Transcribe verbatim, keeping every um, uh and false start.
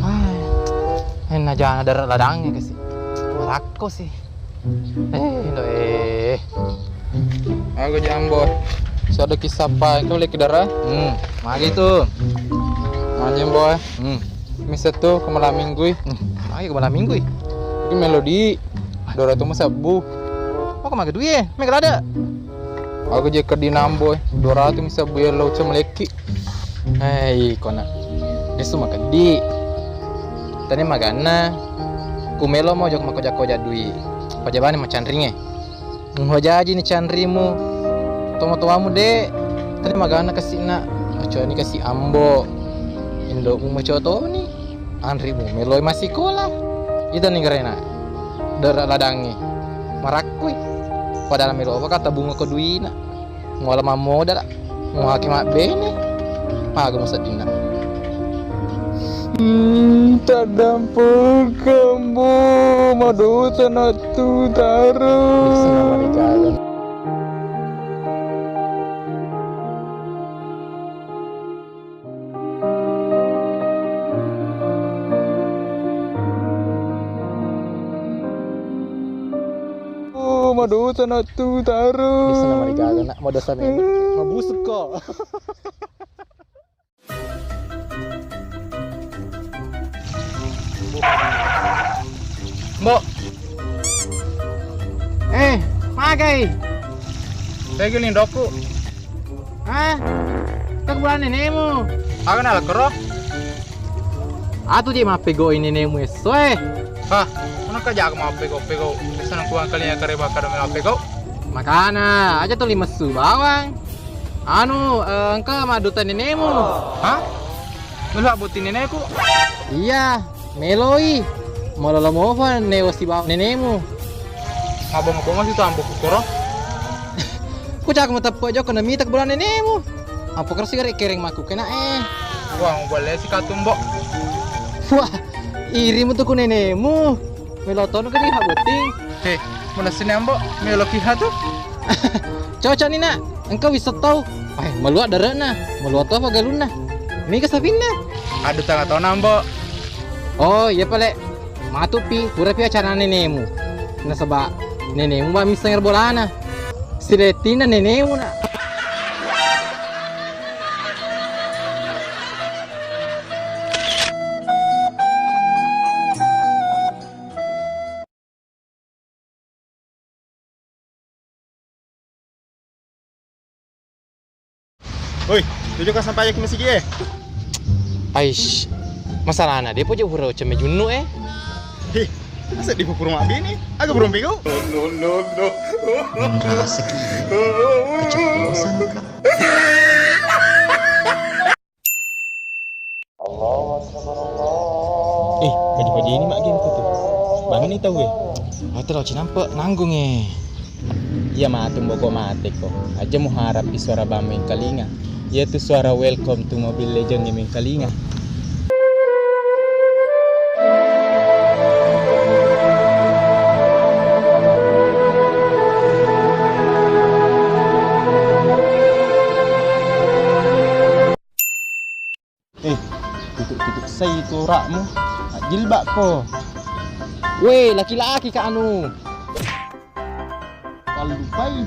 Ah, enna jana dara' ladangnge kasi. Marakko si. Eh, indo eh. Aga jambo. Sada kisah apa? Engka boleh kidara? Hmm, magi tu. Magi boy. Hmm. Misa tu ke malam minggu. Hmm. Magi ke malam minggu. Iki melodi. Dua ratu masabbu. Oh, kemaga duit? Mega ada. Aga je keddi nambo, dua ratu misabbu yello uca melekki. Hei, kona. Desu makeddi. Tani maganna. Kumelo mo jok makoja-koja dui. Pajabani macanringe. Muhajaji ni canrimu. Tomo-toamu de. Tani maganna kasina. Macoani kasi ambo. Indomu maco toni. Anrimu meloi masikola. Ita ni garena. Dara ladangnge. Marakkui. Padahal melo apa kata bunga ko duina. Muala mammodala, muaki mabbene, paga museddinna. Hmm, taddampengkemmu, madosa nattu taro. Oh, madosa nattu taro. Bisa nama digaga nak, madosa memang. Mabusuk kok. Mbok. Eh, magai. Saya giling dokku. Hah? Ke kuburan nenekmu? Aga nalakero? Atu je mappegoi nenekmu esso e. Hah? Mana ka jaga mappego-pego? Bisa nang kuang kalinya kare bakar mappego? Makana aja tuli messu bawang. Anu, eh, engka madduta nenekmu. Hah? Melo botting nenekku? Iya. Meloi, malolo mofa newa sibawa nenemu. Mabonga-bonga situ ambo kukoro. Kucak mateppe jokko namita kuburan nenemu. Ampo kersi gare kereng maku kena eh. Wah, muballe si katumbo. Wah, iri mutu ku nenemu. Melo tonu kedi ha botting. He, mana sini ambo? Melo kiha tu. Cocok ni nak. Engka wisseng tau. Ai, maluat dare'na, maluat to apa galunna. Mega sapinna. Aduh, tanga tona, Mbok. Oh, iya pale. Matupi, purapi acara nenemu. Nasaba nenemu ba misseng er bolana. Siletinna nenemu na. Woi, tuju ka sampajaki masigi e. Aish, masalahna de poja pura ucemme junnu e. Hi, masa di pura mabbini? Aga burung pigo? No, no, no, no. Merasaki. Keceplosan ka. Eh, paja-paja ini mak game tu. Bangun ni tau e. Mate lo cinampe nanggung e. Iya matu mboko mate ko. Aja muharap i suara bam mengkalinga. Iya tu suara welcome to Mobile Legend e mengkalinga. Eh, tutup-tutup sai tu urakmu. Jilbab ko. Weh, laki-laki ka anu. Kallupai.